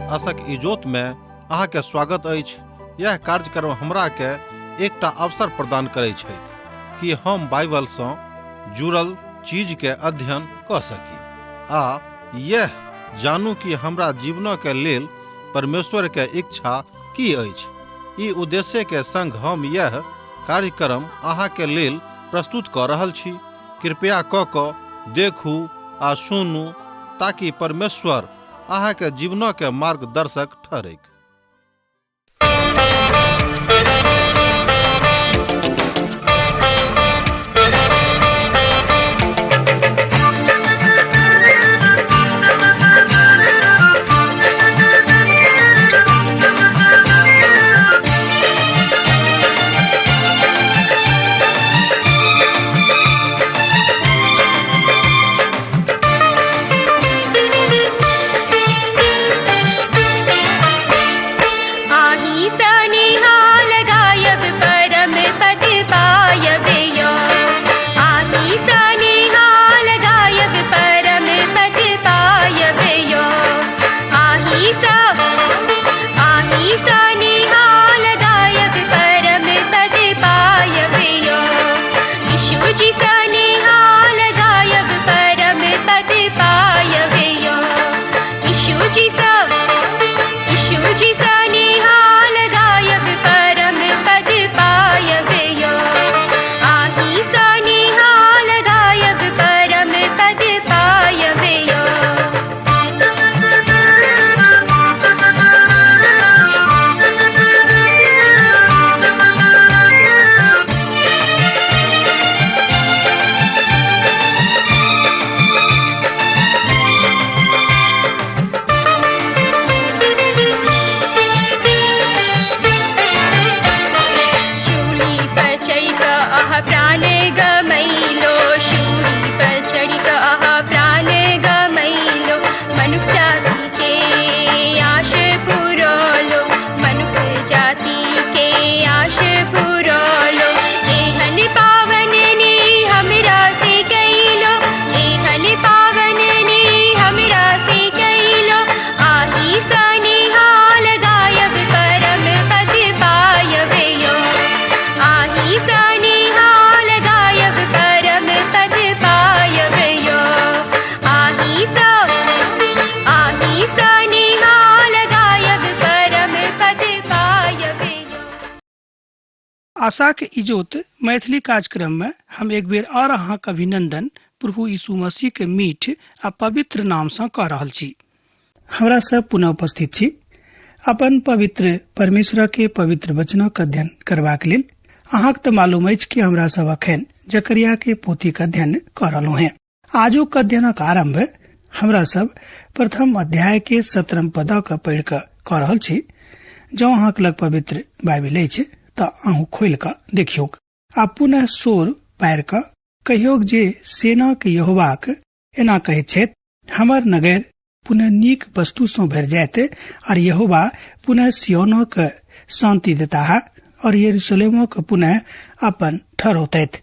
आशक इजोत में अहाँ के स्वागत अछि। यह कार्यक्रम हमरा के एकटा अवसर प्रदान करै छथि कि हम बाइबल सँ जुड़ल चीज के अध्ययन क सकी आ यह जानू कि हमरा जीवन के लेल परमेश्वर के इच्छा की अछि। ई उद्देश्य के संग हम यह कार्यक्रम अहाँ के लेल प्रस्तुत क रहल छी। कृपया क क देखू आ सुनू ताकि परमेश्वर अहाँ के जीवन के मार्गदर्शक ठहरैक। आही सनिहाल गायब परम पद पायब यो। आही सनिहाल गायब परम पद पायब यो। आही सा आही सनिहाल गायब परम पद पायब यो। यीशु जी सनिहाल गायब परम पद पायब यो। यीशु जी सा यीशु जी सनिहाल गायब परम पद पायब यो। आही सनिहाल गायब परम पद पायब यो। शूली पर चढ़ि कऽ अहाँ प्राण गमैलो। शूली पर चढ़ि कऽ अहाँ प्राण गमैलो। मनुख जाति के आश पुरौलो। मनुख जाति के आश पुरौलो। एहन पावन ने हमरा से कैलो। एहन पावन ने हमरा से कैलो। आही सनिहाल गायब परम पद पायब यो। आही सनिहाल गायब परम पद पायब यो। आही सा आही सनिहाल गायब परम पद पायब यो। आशाक इजोत मैथिली कार्यक्रम में हम एक बेर और अहाँक अभिनंदन प्रभु यीशु मसीह के मीठ आ पवित्र नाम सँ कऽ रहल छी। हमरा सब पुनः उपस्थित छी अपन पवित्र परमेश्वर के पवित्र वचनक अध्ययन करबाक लेल। अहाँक तऽ मालूम अछि कि हमरा सब अखन जकरिया के पोथीक अध्ययन कऽ रहलहुँ हेँ। आजुक अध्ययनक आरंभ हमरा सब प्रथम अध्याय के 17 पदक पढ़ि कऽ कऽ रहल छी। जँ अहाँक लग पवित्र बाइबिल अछि तऽ अहूँ खोलि कऽ देखियौक आ पुनः सोर पारि कऽ कहियौक जे सेनाक यहोवाक एना कहैत छथि, हमर नगर पुनः नीक वस्तु सँ भरि जायत और यहोवा पुनः सिय्योनक शांति देताह और यरूशलेमक पुनः अपन ठहरौतथि।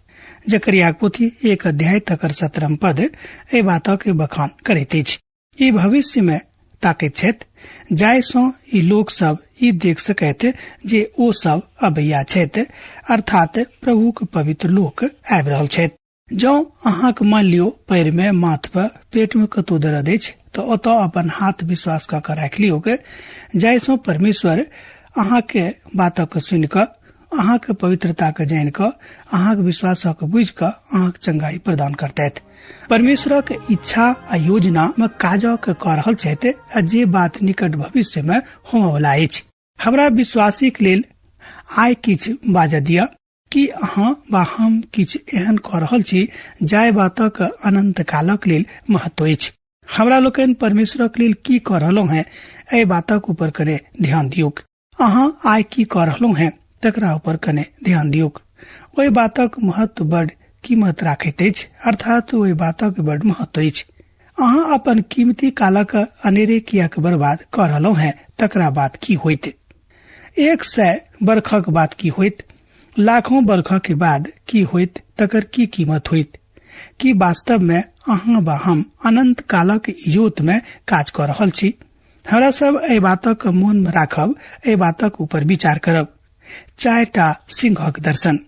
जकरियाक पोथी 1 अध्याय तकर 17 पद एहि बातक बखान करैत अछि। ई भविष्य में ताकैत छथि जाहि सँ ई लोक सब ई देख सकैत जे ओ सब अबैया छथि, अर्थात प्रभुक पवित्र लोक आबि रहल छथि। जँ अहाँक मान लियौ पैर में, माथ पर, पेट में कतौ दर्द अछि तऽ ओतऽ अपन हाथ विश्वास कऽ कऽ राखि लियौक, जाहि सँ परमेश्वर अहाँके बातक सुनि कऽ, अहाँके पवित्रता के जानि कऽ, अहाँक विश्वासक बुझि कऽ अहाँक चंगाई प्रदान करतथि। परमेश्वरक इच्छा आ योजना में काजक कऽ रहल छथि आ जे बात निकट भविष्य में होमयवला अछि। हमरा विश्वासीक लेल आइ किछु बाजऽ दिअ कि अहाँ वा हम किछु एहन कऽ रहल छी जाहि बातक अनंत कालक लेल महत्व अछि। हमरा लोकनि परमेश्वरक लेल की कऽ रहलहुँ हेँ एहि बातक ऊपर कने ध्यान दियौक। अहाँ आइ की कऽ रहलहुँ हेँ तकरा ऊपर कने ध्यान दियौक। ओहि बातक महत्व बड कीमत राखैत अछि, अर्थात ओहि बातक बड महत्व अछि। अहाँ अपन कीमती कालक अनेरे किएक बर्बाद कऽ रहलहुँ हेँ तकरा बात की होइत? 100 बरखक बाद की होइत? लाखों बरखक बाद की होइत? तकर की कीमत होइत? की वास्तव में अहाँ वा हम अनंत कालक इजोत में काज कऽ रहल छी? हमरा सब एहि बातक मोन में राखब, एहि बातक ऊपर विचार करब। 4टा सिंहक दर्शन।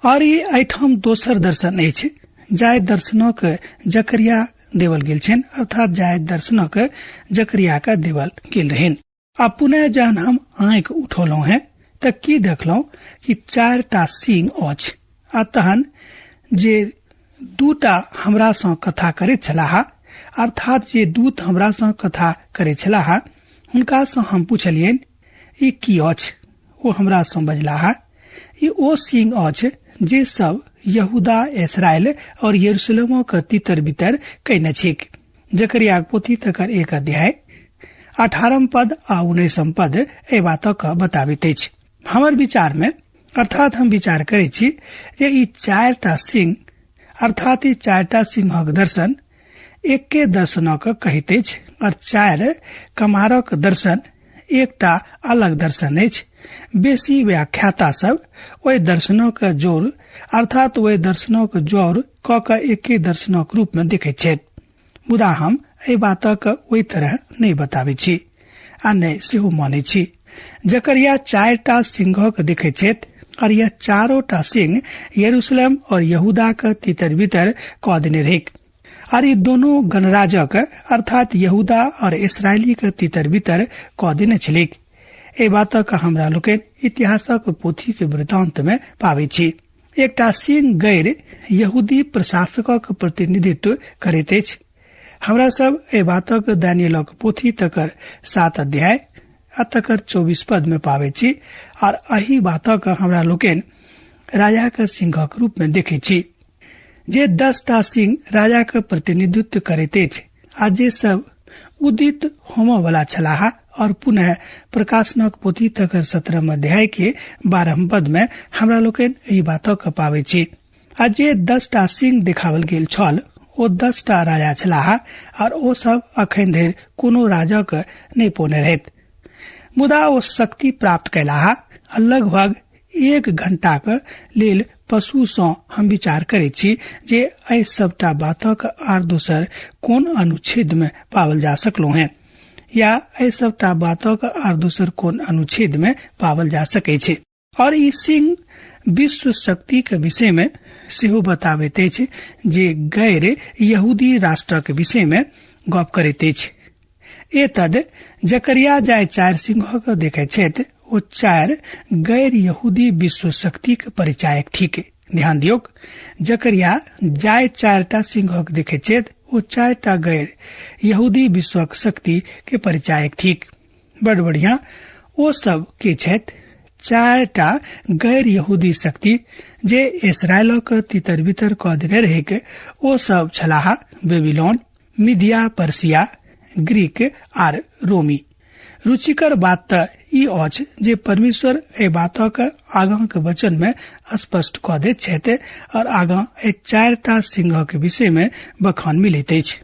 और ई एहिठाम दोसर दर्शन अछि जाहि दर्शनक जकरिया देवल गेल छनि, अर्थात जाहि दर्शनक जकरिया के देवल गेल रहनि। आ पुनः जहन हम आँखि उठौलहुँ हैं तऽ की देखलहुँ कि 4टा सिंह अछि। आ तहन जे 2टा हमरा सँ कथा करैत छलाह, अर्थात जे दूत हमरा सँ कथा करैत छलाह, हुनका सँ हम पुछलियनि, ई की अछि? ओ हमरा सँ बजलाह, ई ओ सिंह अछि जे सब यहूदा, इसराइल और यरूशलेमक तितर बितर कयने छैक। जकरियाक पोथी तकर 1 अध्याय 18 पद आ 19 पद एहि बातक बताबैत अछि। हमर विचार में, अर्थात हम विचार करै छी जे ई 4टा सिंह, अर्थात ई 4टा सिंहक दर्शन एके दर्शनक कहैत अछि और 4 कमारक दर्शन एकटा अलग दर्शन अछि। बेसी व्याख्याता सब ओहि दर्शनक जोड़, अर्थात ओहि दर्शनक जोड़ क के एके दर्शनक रूप में देखैत छथि, मुदा हम एहि बातक ओहि तरह नहि बताबै छी आ नहि सेहो मानै छी। जकरिया 4टा सिंहक देखैत छथि और यह 4टा सिंह यरूशलेम और यहूदा के तितर बितर कऽ देने रहैक और ये दोनों गणराजक अर्थात यहूदा और इसराइली के तितर बितर कऽ देने छलैक। एहि बातक हमरा लोकनि इतिहासक पोथी के वृत्तांत में पाबै छी। एकटा सिंह गैर यहूदी प्रशासकक प्रतिनिधित्व करैत अछि। हमरा सब एहि बातक दानियलक पोथी तकर 7 अध्याय आ तकर 24 पद में पाबै छी और एहि बातक हमरा लोकनि राजाक सिंहक रूप में देखै छी जे 10टा सिंह राजाक प्रतिनिधित्व करैत अछि आ जे सब उदित होमय वाला छलाह। और पुनः प्रकाशनक पोथी तकर 17 अध्याय के 12 पद में हमरा लोकनि एहि बातक पाबै छी। आ जे 10टा सिंह देखावल गेल छल ओ 10टा राजा छलाह और ओ सब अखन धरि कोनो राजाक नहि पौने रहैत, मुदा ओ शक्ति प्राप्त कयलाह आ लगभग 1 घंटाक लेल पशु सँ हम विचार करैत छी जे एहि सबटा बातक आर दोसर कोन अनुच्छेद में पावल जा सकलो हैं या एहि सबटा बातक आर दोसर कोन अनुच्छेद में पावल जा सकै छै। और ई सिंह विश्व शक्ति के विषय में सेहो बताबैत अछि जे गैर यहूदी राष्ट्रक विषय में गप करैत अछि। एतद जकरिया जाय 4 सिंह के देखैत छथि ओ 4 गैर यहूदी विश्व शक्ति के परिचायक थिक। ध्यान दियौक, जकरिया जाय 4टा सिंह के देखैत छथि ओ 4टा गैर यहूदी विश्वक शक्ति के परिचायक थिक। बड़ बढ़िया, ओ सब के छथि? 4टा गैर यहूदी शक्ति जे इसराइलक तितर बितर कऽ देने रहैक, ओ सब छलाह बेबीलोन, मीडिया, पर्सिया, ग्रीक आर रोमी। रुचिकर बात तऽ ई अछि जे परमेश्वर एहि बातक आगाँक वचन में स्पष्ट कऽ दैत छथि और आगाँ एहि 4टा सिंहक विषय में बखान मिलैत अछि।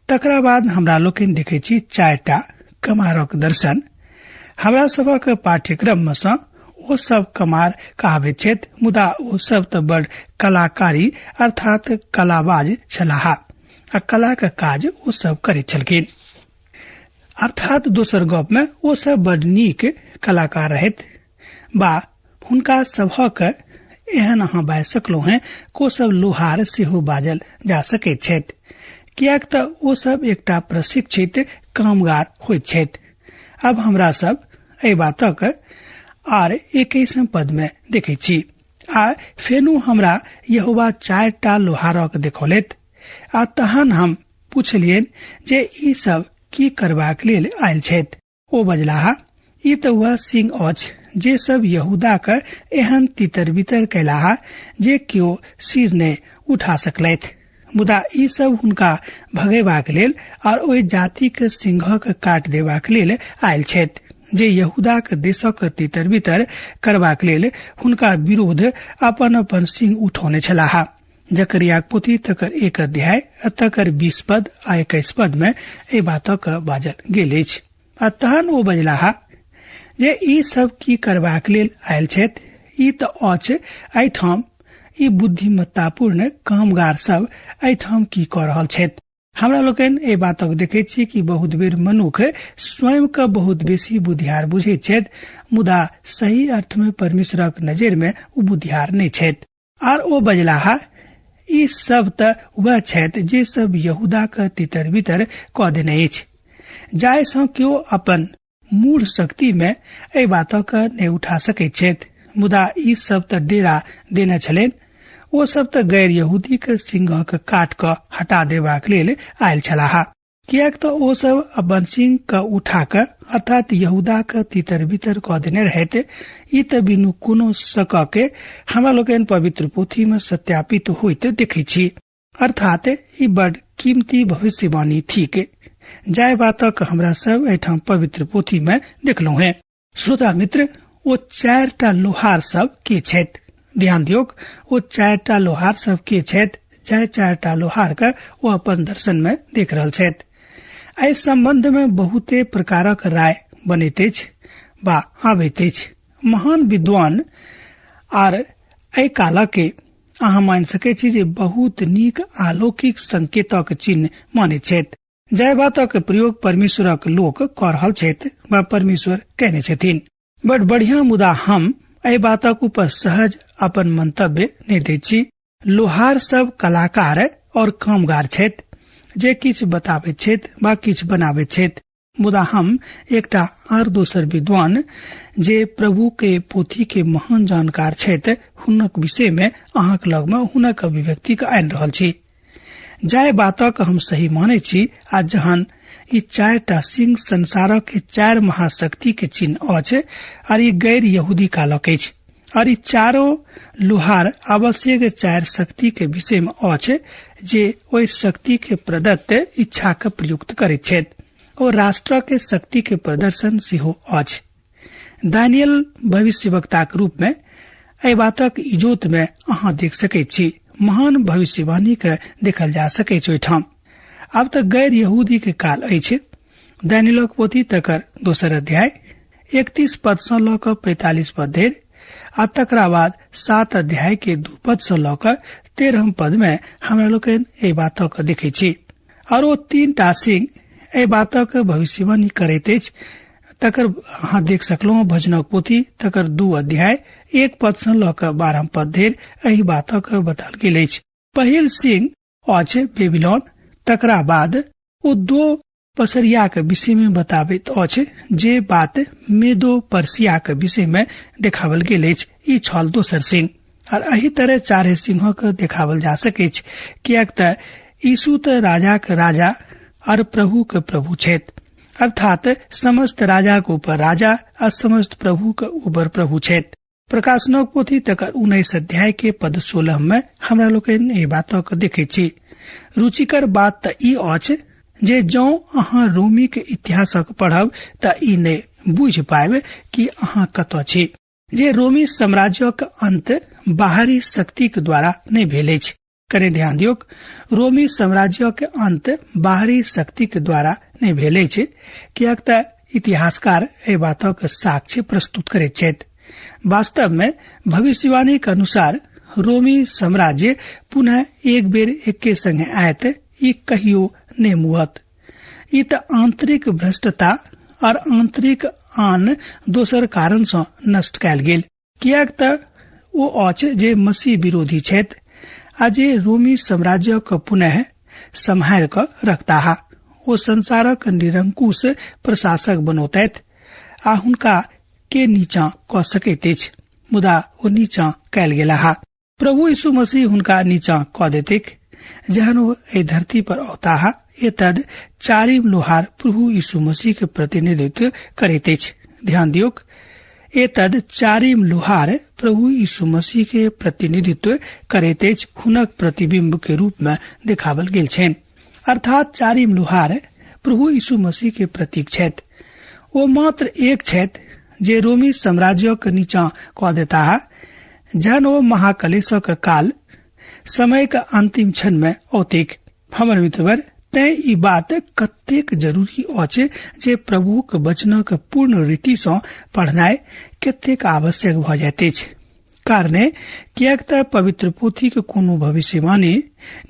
तकरा बाद हमरा लोकनि देखैत छी 4टा कमारक दर्शन। हमरा सभक पाठ्यक्रम में सँ ओ सब कमार कहाबैत छथि, मुदा ओ सब तऽ बड़ कलाकारी अर्थात कलाबाज छलाह आ कलाक काज ओ सब करैत छलखिन। अर्थात दोसर गप में ओ सब बड़ नीक कलाकार रहैत बा हुनका सभक एहन अहाँ बाजि सकलहुँ हैं को सब लोहार सेहो बाजल जा सकैत छथि, किएक तऽ ओ सब एकटा प्रशिक्षित कामगार होइत छथि। अब हमरा सब एहि बातक आर 21 पद में देखैत छी। आ फेनु हमरा यहोवा 4टा लोहारक देखौलथि आ तहन हम पुछलियनि जे ई सब की करबाक लेल आयल छथि। ओ बजलाह, ई तऽ वह सिंह अछि जे सब यहूदाक एहन तितर बितर कयलाह जे केओ सिर नहि उठा सकलथि, मुदा ई सब हुनका भगेबाक लेल और ओहि जातिक सिंहक काट देबाक लेल आयल छथि जे यहूदाक देशक तितर बितर करबाक लेल हुनका विरोध अपन अपन सिंह उठौने छलाह। जकरियाक पोथी तकर 1 अध्याय तकर 20 पद आ 21 पद में एहि बातक बाजल गेल अछि। आ तहन ओ बजलाह जे ई सब की करबाक लेल आयल छथि? ई तऽ अछि एहिठाम ई बुद्धिमत्तापूर्ण कामगार सब एहिठाम की कऽ रहल छथि? हमरा लोकनि एहि बातक देखैत छी कि बहुत बेर मनुख स्वयं के बहुत बेसी बुधियार बुझैत छथि, मुदा सही अर्थ में परमेश्वरक नजर में ओ बुधियार नहि छथि। आर ओ बजलाह, ई सब तऽ वएह छथि जे सब यहूदा के तितर बितर कऽ देने अछि, जाहि सँ केओ अपन मूढ़ शक्ति में एहि बातक नहि उठा सकैत छथि। मुदा ई सब तऽ डेरा देने छलनि, ओ सब तऽ गैर यहूदी के सिंह के काट कऽ हटा देबाक लेल आयल छलाह, किएक तऽ ओ सब अपन सिंह के उठा कऽ अर्थात यहूदा के तितर बितर कऽ देने रहैत। ई तऽ बिनु कोनो शक के हमरा लोकनि पवित्र पोथी में सत्यापित होइत देखै छी। अर्थात ई बड़ कीमती भविष्यवाणी थीक, जाहि बातक हमरा सब एहिठाम पवित्र पोथी में देखलहुँ हैं। श्रोता मित्र, ओ चारिटा लोहार सब के छथि? ध्यान दियौक, ओ चारिटा लोहार सब के छथि, जाहि चारिटा लोहार के ओ अपन दर्शन में देख रहल छथि। एहि संबंध में बहुते प्रकारक राय बनैत अछि वा आबैत अछि। महान विद्वान आर एहि कालक के अहाँ मानि सकैत छी जे बहुत नीक अलौकिक संकेतक चिन्ह मानैत छथि, जाहि बातक प्रयोग परमेश्वरक लोक कऽ रहल छथि वा परमेश्वर कहने छथिन। बड बढ़िया, मुदा हम एहि बातक ऊपर सहज अपन मंतव्य नहि दैत छी। लोहार सब कलाकार और कामगार छथि जे किछु बताबैत छथि वा किछु बनाबैत छथि, मुदा हम एकटा आर दोसर विद्वान जे प्रभु के पोथी के महान जानकार छथि हुनक विषय में अहाँक लग में हुनक अभिव्यक्ति के आनि रहल छी, जाहि बातक हम सही मानै छी। आ जहन ई चारिटा सिंह संसारक के चारि महाशक्ति के चिन्ह अछि और ई गैर यहूदी कालक अछि और ई चारो लोहार आवश्यक चारि शक्ति के विषय में अछि जे ओहि शक्ति के प्रदत्त इच्छा के प्रयुक्त करैत छथि और राष्ट्र के शक्ति के प्रदर्शन सेहो अछि। दानियल भविष्यवक्ताक रूप में एहि बातक इजोत में अहाँ देख सकैत छी, महान भविष्यवाणी के देखल जा सकैत ओहिठाम। आब तऽ गैर यहूदी के काल अछि। दानियलक पोथी तकर दोसर अध्याय 31 पद सँ लऽ कऽ 45 पद धरि आ तकरा बाद 7 अध्याय के 2 पद सँ लऽ कऽ 13 पद में हमरा लोकनि एहि बातक देखै छी। और ओ 3टा सिंह एहि बातक भविष्यवाणी करैत अछि, तकर अहाँ देख सकलहुँ भजनक पोथी तकर 2 अध्याय 1 पद सँ लऽ कऽ 12 पद धरि एहि बातक बताओल गेल अछि। पहिल सिंह अछि बेबीलोन, तकरा बाद ओ 2 पसरियाक विषय में बताबैत अछि जे बात मेदो पर्सियाक विषय में देखावल गेल अछि। ई छल दोसर सिंह। और एहि तरह चारे सिंहक देखावल जा सकैछ, किएक तऽ यीशु तऽ राजाक राजा और प्रभुक प्रभु छथि, अर्थात समस्त राजाक ऊपर राजा आ समस्त प्रभुक ऊपर प्रभु छथि। प्रकाशनक पोथी तकर 19 अध्याय के पद 16 में हमरा लोकनि एहि बातक देखैत छी। रुचिकर बात तऽ ई अछि जे जौं अहाँ रोमी के इतिहासक पढ़ब तऽ ई नहि बुझि पायब कि अहाँ कतऽ छी, जे रोमी साम्राज्यक अंत बाहरी शक्तिक द्वारा नहि भेल अछि। कने ध्यान दियौक, रोमी साम्राज्यक अंत बाहरी शक्तिक द्वारा नहि भेल अछि, किएक तऽ इतिहासकार एहि बातक साक्ष्य प्रस्तुत करैत छथि। वास्तव में भविष्यवाणी के अनुसार रोमी साम्राज्य पुनः एक बेर एके संगे आयत, ई कहियो नहि मुहत। ई तऽ आंतरिक भ्रष्टता और आंतरिक आन दोसर कारण सँ नष्ट कयल गेल, किएक तऽ ओ अछि जे मसीह विरोधी छथि आ जे रोमी साम्राज्यक पुनः सम्हारि कऽ रखताह। ओ संसारक निरंकुश प्रशासक बनौतथि आ हुनका के नीचा कऽ सकैत अछि, मुदा ओ नीचा कयल गेलाह। प्रभु यीशु मसीह हुनका नीचा कऽ देतिक जहन ओ एहि धरती पर औताह। एतद चारिम लोहार प्रभु यीशु मसीह के प्रतिनिधित्व करैत अछि। ध्यान दियौक, एतद चारिम लोहार प्रभु यीशु मसीह के प्रतिनिधित्व करैत अछि, हुनक प्रतिबिंब के रूप में देखावल गेल छनि। अर्थात चारिम लोहार प्रभु यीशु मसीह के प्रतीक छथि। ओ मात्र एक छथि जे रोमी साम्राज्यक नीचा कऽ देताह, जहन ओ महाकलेशक काल समय के अंतिम क्षण में औतिक। हमर मित्रवर, तैं ई बात कतेक जरूरी अछि जे प्रभुक वचनक पूर्ण रीति सँ पढ़नाइ कतेक आवश्यक भऽ जाइत अछि। कारणे किएक तऽ पवित्र पोथीक कोनो भविष्यवाणी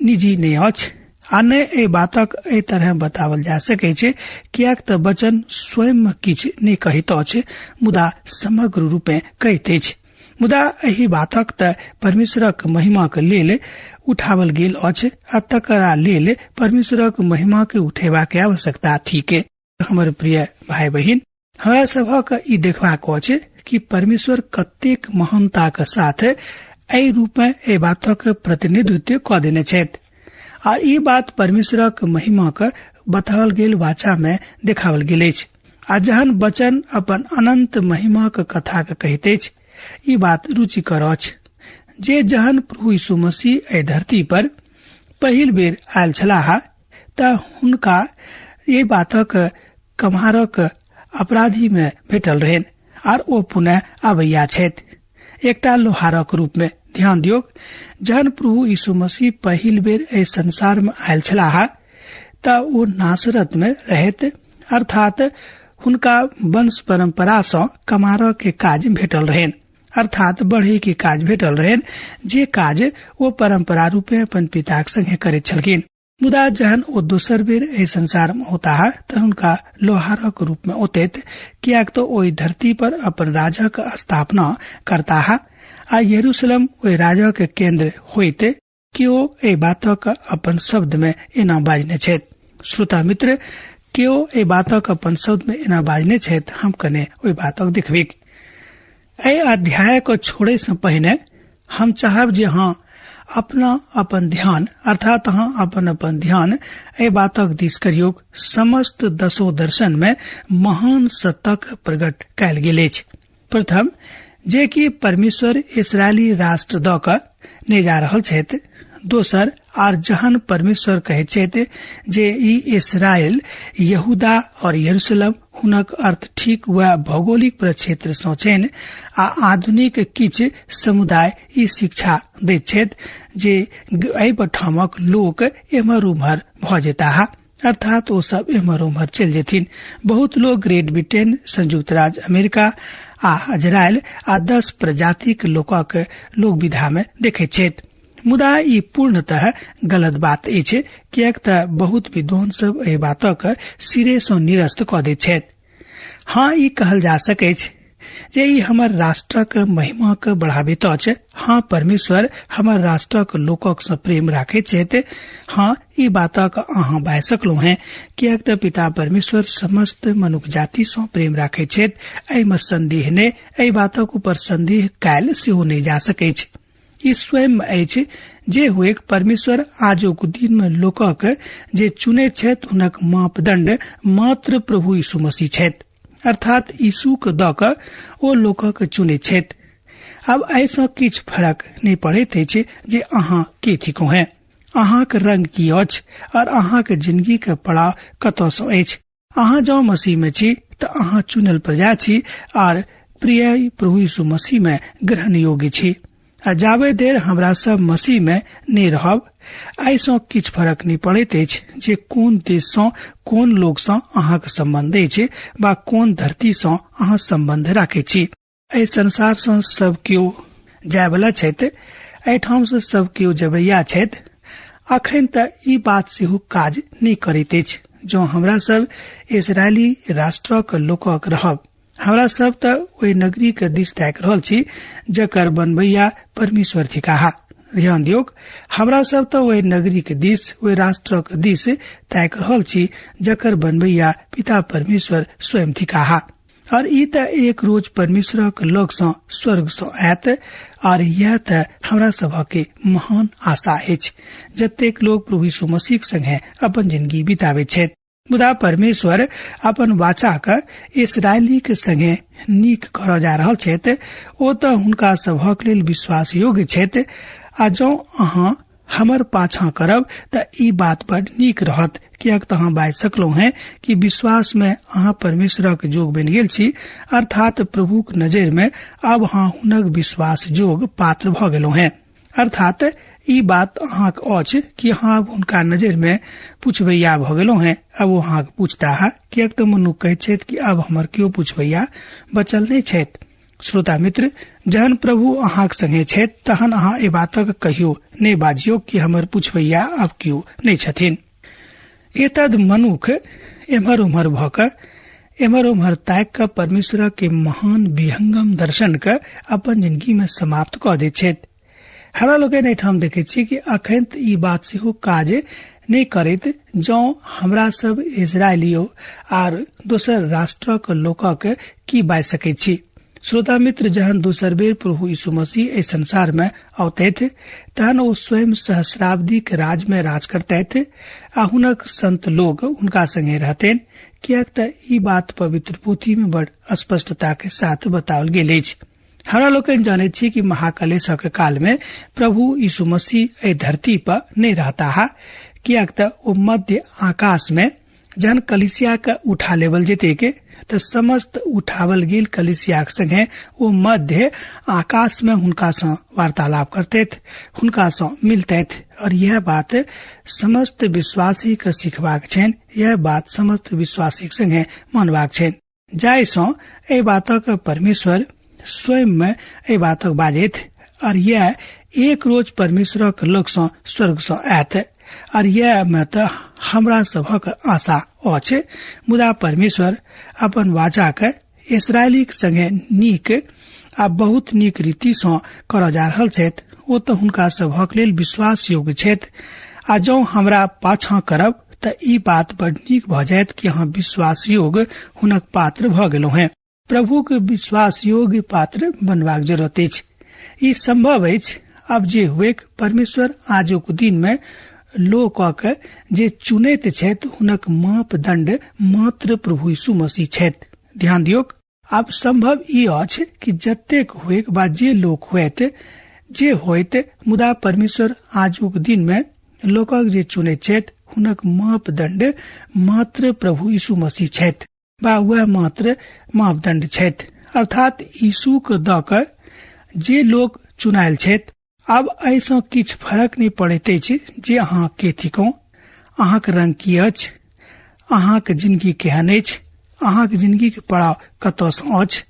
निजी नहि अछि आ नहि एहि बातक एहि तरह बताओल जा सकै छै, किएक तऽ वचन स्वयं किछु नहि कहैत अछि, मुदा समग्र रूपे कहैत अछि। मुदा एहि बातक तऽ परमेश्वरक महिमाक लेल उठावल गेल अछि आ तकरा लेल परमेश्वरक महिमा के उठेबाक आवश्यकता थिक। हमर प्रिय भाई बहिन, हमरा सभक ई देखबाक अछि कि परमेश्वर कतेक महानताक साथ एहि रूप में एहि बातक प्रतिनिधित्व कऽ देने छथि आ ई बात परमेश्वरक महिमाक बताओल गेल वाचा में देखाओल गेल अछि। आ जहन वचन अपन अनंत महिमाक कथा के कहैत अछि, ई बात रुचिकर अछि जे जहन प्रभु यीशु मसीह एहि धरती पर पहिल बेर आयल छलाह तऽ हुनका एहि बातक कम्हारक अपराधी में भेटल रहनि आर ओ पुनः आबैया छथि एकटा लोहारक रूप में। ध्यान दियौ, जहन प्रभु यीशु मसीह पहिल बेर एहि संसार में आयल छलाह तऽ ओ नासरत में रहैत, अर्थात हुनका वंश परंपरा सँ कमारक के काज भेटल रहनि, अर्थात बढ़ई के काज भेटल रहनि, जे काज ओ परंपरा रूपे अपन पिताक संगे करैत छलखिन। मुदा जहन ओ दोसर बेर एहि संसार में औताह तऽ हुनका लोहारक रूप में औतैत, किएक तऽ ओहि धरती पर अपन राजक स्थापना करताह आ यरूशलेम ओहि राजक केंद्र होइत। केओ एहि बातक अपन शब्द में एना बाजने छथि। श्रोता मित्र, केओ एहि बातक अपन शब्द में एना बाजने छथि, हम कने ओहि बातक देखबिक। एहि अध्याय को छोड़े से पहिने हम चाहब जे हाँ अपना अपन ध्यान, अर्थात अहाँ अपन अपन ध्यान एहि बातक दिस करियौ। समस्त दसो दर्शन में महान सतक प्रकट कयल गेल अछि। प्रथम, जे कि परमेश्वर इसराइली राष्ट्र दऽ कऽ नहि जा रहल छथि। दोसर, आर जहन परमेश्वर कहैत छथि जे ई इसराइल, यहूदा और यरूशलेम, हुनक अर्थ ठीक वएह भौगोलिक प्रक्षेत्र सँ छनि आ आधुनिक किछु समुदाय ई शिक्षा दैत छथि जे एहि ठामक लोक एम्हर उम्हर भऽ जेताह, अर्थात ओ सब एम्हर उम्हर चलि जेथिन। बहुत लोग ग्रेट ब्रिटेन, संयुक्त राज्य अमेरिका आ इजरायल आ 10 प्रजातिक लोकक लोक विधा में देखैत छथि। मुदा ई पूर्णतः गलत बात अछि, किएक तऽ बहुत विद्वान सब एहि बातक सिरे सँ निरस्त कऽ दैत छथि। हाँ, ई कहल जा सकैछ जे ई हमर राष्ट्रक महिमाक बढ़ाबैत अछि। हाँ, परमेश्वर हमर राष्ट्रक लोकक सँ प्रेम राखैत छथि। हाँ, ई बातक अहाँ बाजि सकलहुँ हैं, किएक तऽ पिता परमेश्वर समस्त मनुख जाति सँ प्रेम राखैत छथि, एहिमे संदेह नहि। एहि बातक ऊपर संदेह कयल सेहो नहि जा सकैछ। ई स्वयं अछि जे हुएक परमेश्वर आजुक दिन में लोकक जे चुनैत छथि हुनक मापदंड मात्र प्रभु यीशु मसीह छथि, अर्थात यीशु के दऽ कऽ ओ लोकक चुनैत छथि। आब एहिसँ किछु फरक नहि पड़ैत अछि जे अहाँ के थिकहुँ हैं, अहाँक रंग की अछि और अहाँक जिंदगी के पड़ाव कतऽ सँ अछि। अहाँ जँ मसीह में छी तऽ अहाँ चुनल प्रजा छी आर प्रिय प्रभु यीशु मसीह में ग्रहण योग्य छी। आ जाबे देर हमरा सब मसीह में नहि रहब, एहिसँ किछु फरक नहि पड़ैत अछि जे कोन देश सँ, कोन लोक सँ अहाँक सम्बन्ध अछि वा कोन धरती सँ अहाँ सम्बन्ध राखैत छी। एहि संसार सँ सब केओ जायवला छथि, एहिठाम सँ सब केओ जबैया छथि। अखन तऽ ई बात सेहो काज नहि करैत अछि जँ हमरा सब इसराइली राष्ट्रक लोकक रहब। हमरा सब तऽ ओहि नगरी के दिस ताकि रहल छी जकर बनबैया परमेश्वर थिकाह। ध्यान दियौक, हमरा सब तऽ ओहि नगरी के दिस, ओहि राष्ट्रक दिस ताकि रहल छी जकर बनबैया पिता परमेश्वर स्वयं थिकाह। और ई तऽ एक रोज परमेश्वरक लग सँ स्वर्ग सँ आयत, और यह तऽ हमरा सभक के महान आशा अछि जतेक लोग प्रभु यीशु मसीह संगे अपन जिंदगी बिताबैत छथि। मुदा परमेश्वर अपन वाचा के इसराइली के संगे नीक करऽ जा रहल छथि। ओ तऽ हुनका सभक लेल विश्वास योग्य छथि, आ जँ अहाँ हमर पाछाँ करब तऽ ई बात बड नीक रहत, किएक तऽ अहाँ बाजि सकलहुँ हैं कि विश्वास में अहाँ परमेश्वरक जोग बनि गेल छी, अर्थात प्रभुक नजर में आब अहाँ हुनक विश्वास जोग पात्र भऽ गेलहुँ हैं। अर्थात ई बात अहाँक अछि कि अहाँ आब हुनका नजर में पुछबैया भऽ गेलहुँ हैं। अब ओ अहाँक पूछताह, किएक तऽ मनुख कहैत छथि कि आब हमर केओ पुछबैया बचल नहि छथि। श्रोता मित्र, जहन प्रभु अहाँक संगे छथि तहन अहाँ एहि बातक कहियो नहि बाजियौ कि हमर पुछबैया आब केओ नहि छथिन। एतद मनुख एम्हर उम्हर भऽ कऽ एम्हर उम्हर ताकि कऽ परमेश्वर के महान विहंगम दर्शन के अपन जिंदगी में समाप्त कऽ दैत छथि। हमरा लोकनि एहिठाम देखैत छी कि अखन तऽ ई बात सेहो काज नहि करैत जँ हमरा सब इजरायलियो आर दोसर राष्ट्रक लोकक की बाजि सकैत छी। श्रोता मित्र, जहन दोसर बेर प्रभु यीशु मसीह एहि संसार में औतथि तहन ओ स्वयं सहस्राब्दीक राज में राज करतथि आ हुनक संत लोग हुनका संगे रहतनि, किएक तऽ ई बात पवित्र पोथी में बड़ स्पष्टता के साथ बताओल गेल अछि। हमरा लोकनि जानैत छी कि महाकलेशक काल में प्रभु यीशु मसीह एहि धरती पर नहि रहताह, किएक तऽ ओ मध्य आकाश में जहन कलिसिया के उठा लेवल जेतेक तऽ समस्त उठावल गेल कलिसियाक संगे ओ मध्य आकाश में हुनका सँ वार्तालाप करतथि, हुनका सँ मिलतथि। और यह बात समस्त विश्वासी के सिखबाक छनि, यह बात समस्त विश्वासी के संगे मानबाक छनि, जाहि सँ एहि बातक परमेश्वर स्वयं में एहि बातक बाजथि। और यह एक रोज परमेश्वरक लग सँ स्वर्ग सँ आयत, और यह में तऽ हमरा सभक आशा अछि। मुदा परमेश्वर अपन वाचा के इसरायलीक संगे नीक आ बहुत नीक रीति सँ करऽ जा रहल छथि। ओ तऽ हुनका सभक लेल विश्वास योग्य छथि, आ जँ हमरा पाछाँ करब तऽ ई बात बड़ नीक भऽ जायत कि अहाँ विश्वास योग्य हुनक पात्र भऽ गेलहुँ हेँ। प्रभुक विश्वास योग्य पात्र बनबाक जरूरत अछि। ई संभव अछि। अब जे हुएक, परमेश्वर आजुक दिन में लोकक जे चुनैत छथि हुनक मापदंड मात्र प्रभु यीशु मसीह छथि। ध्यान दियौक, आब संभव ई अछि कि जतेक हुएक वा जे लोक होयत जे होयत, मुदा परमेश्वर आजुक दिन में लोकक जे चुनैत छथि हुनक मापदंड मात्र प्रभु यीशु मसीह छथि वा वह मात्र मापदंड छथि। अर्थात यीशुक दऽ कऽ जे लोक चुनायल छथि। आब एहिसँ किछु फरक नहि पड़ैत अछि जे अहाँ के थिकहुँ, अहाँक रंग की अछि, अहाँक जिंदगी केहन अछि, अहाँक जिंदगी के पड़ाव कतऽ सँ अछि,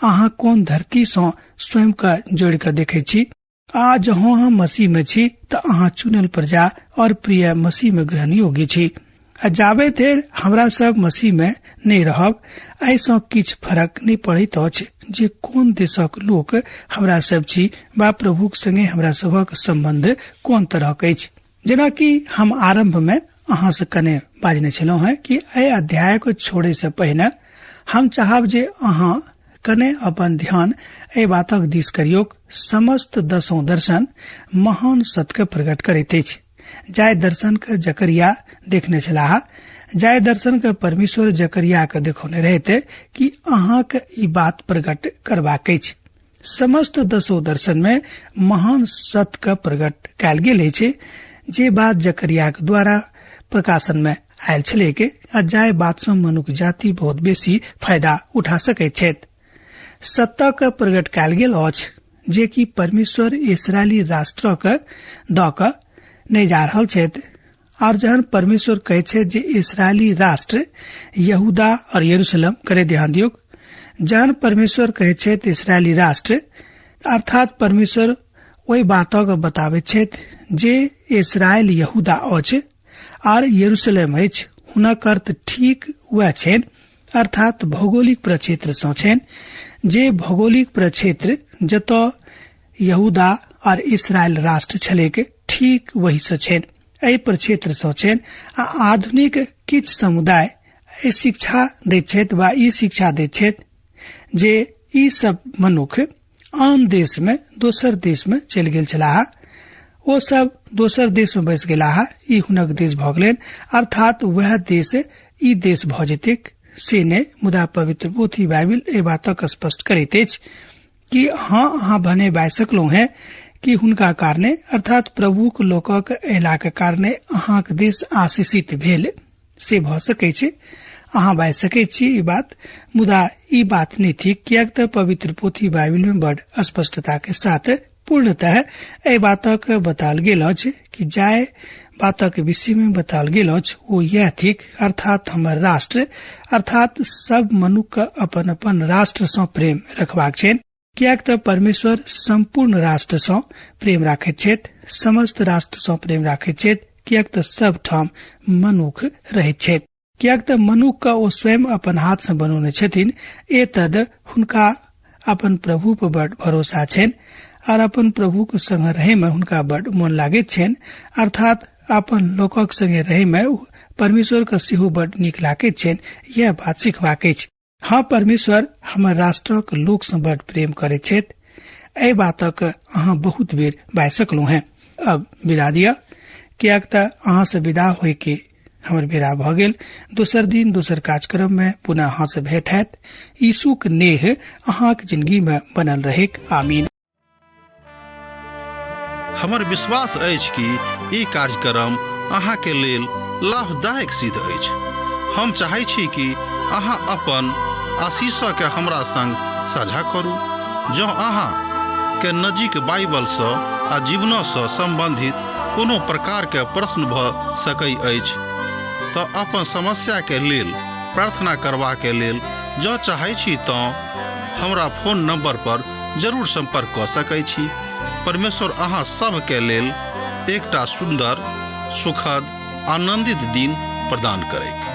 अहाँ कोन धरती सँ स्वयं के जोड़ि कऽ देखैत छी। आ जँ अहाँ मसीह में छी तऽ अहाँ चुनल प्रजा और प्रिय मसीह में ग्रहण योग्य छी। आ जाबे धरि हमरा सब मसीह में नहि रहब, एहिसँ किछु फरक नहि पड़ैत अछि जे कोन देशक लोक हमरा सब छी वा प्रभुक संगे हमरा सभक संबंध कोन तरहक अछि। जेनाकि हम आरंभ में अहाँ से कने बाजने छलहुँ हेँ कि एहि अध्याय को छोड़े से पहिने हम चाहब जे अहाँ कने अपन ध्यान एहि बातक दिस करियौक। समस्त दसों दर्शन महान सत्य के प्रकट करैत अछि। जाय दर्शन के जकरिया देखने छलाह, जाय दर्शन के परमेश्वर जकरिया के देखौने रहते कि अहाँक ई बात प्रकट करबाक अछि। समस्त दसो दर्शन में महान सत्य के प्रकट कयल गेल अछि, जे बात जकरिया के द्वारा प्रकाशन में आयल छलैक आ जाय बात सँ मनुख जाति बहुत बेसी फायदा उठा सकैत छथि। सत्य के प्रकट कयल गेल अछि जे कि परमेश्वर इसराइली राष्ट्र के दऽ कऽ नहि जा रहल छथि। और जहन परमेश्वर कहै छथि जे इसराइली राष्ट्र यहूदा और यरूशलेम, करे ध्यान दियौक, जहन परमेश्वर कहै छथि इसराइली राष्ट्र, अर्थात परमेश्वर ओहि बातक बताबैत छथि जे इसराइल यहूदा अछि आर यरूशलेम अछि, हुनक अर्थ ठीक वएह छनि, अर्थात भौगोलिक प्रक्षेत्र सँ छनि, जे भौगोलिक प्रक्षेत्र जतऽ यहूदा और इसराइल राष्ट्र छलैक ठीक वही सँ छनि, एहि प्रक्षेत्र सँ छनि। आ आधुनिक किछु समुदाय एहि शिक्षा दैत छथि वा ई शिक्षा दैत छथि जे ई सब मनुख आन देश में दोसर देश में चलि गेल छलाह, ओ सब दोसर देश में बसि गेलाह, ई हुनक देश भऽ गेलनि, अर्थात वएह देश ई देश भऽ जेतैक से नहि। मुदा पवित्र पोथी बाइबिल एहि बातक स्पष्ट करैत अछि कि हँ, अहाँ भने बाजि सकलहुँ हेँ कि हुनका कारणे, अर्थात प्रभुक लोकक अयलाक कारणे अहाँक देश आशीषित भेल, से भऽ सकै छै, अहाँ बाजि सकै छी ई बात, मुदा ई बात नहि थिक, किएक तऽ पवित्र पोथी बाइबिल में बड़ स्पष्टता के साथ पूर्णतः एहि बातक बताओल गेल अछि कि जाय बातक विषय में बताओल गेल अछि ओ यैह थिक, अर्थात हमर राष्ट्र, अर्थात सब मनुख के अपन अपन राष्ट्र सँ प्रेम रखबाक छनि। किएक तऽ परमेश्वर सम्पूर्ण राष्ट्रसँ प्रेम राखैत छथि, समस्त राष्ट्रसँ प्रेम राखैत छथि, किएक तऽ सब ठाम मनुख रहैत छथि, किएक तऽ मनुख के ओ स्वयं अपन हाथ से बनौने छथिन। एतद हुनका अपन प्रभु पर बड़ भरोसा छनि और अपन प्रभु के संग रहे में हुनका बड़ मोन लागैत छनि, अर्थात अपन लोकक संगे रहे में परमेश्वर के सेहो बड़ नीक लागैत छनि। यह बात सिखबाक अछि। हाँ, परमेश्वर हमर राष्ट्रक लोक से बड़ प्रेम करैत छथि, एहि बातक अहाँ बहुत बेर बाजि सकलहुँ हैं। अब विदा दिअ, किएक तऽ अहाँ से विदा होय के हमर बेरा भऽ गेल। दोसर दिन दोसर कार्यक्रम में पुनः अहाँ से भेंट हैत। यीशुक नेह अहाँक जिंदगी में बनल रहेक। आमीन। हमर विश्वास अछि कि ई कार्यक्रम अहाँके लेल लाभदायक सिद्ध अछि। हम चाहै छी कि अहाँ अपन आशीषके हमरा संग साझा करू। जँ अहाँ के नजीक बाइबलसँ आ जीवनसँ सम्बन्धित कोनो प्रकारके प्रश्न भऽ सकै अछि तऽ अपन समस्याके लेल प्रार्थना करबाके लेल जँ चाहै छी तँ हमरा फोन नंबर पर जरूर संपर्क कऽ सकै छी। परमेश्वर अहाँ सभके लेल एकटा सुन्दर, सुखद, आनंदित दिन प्रदान करैक।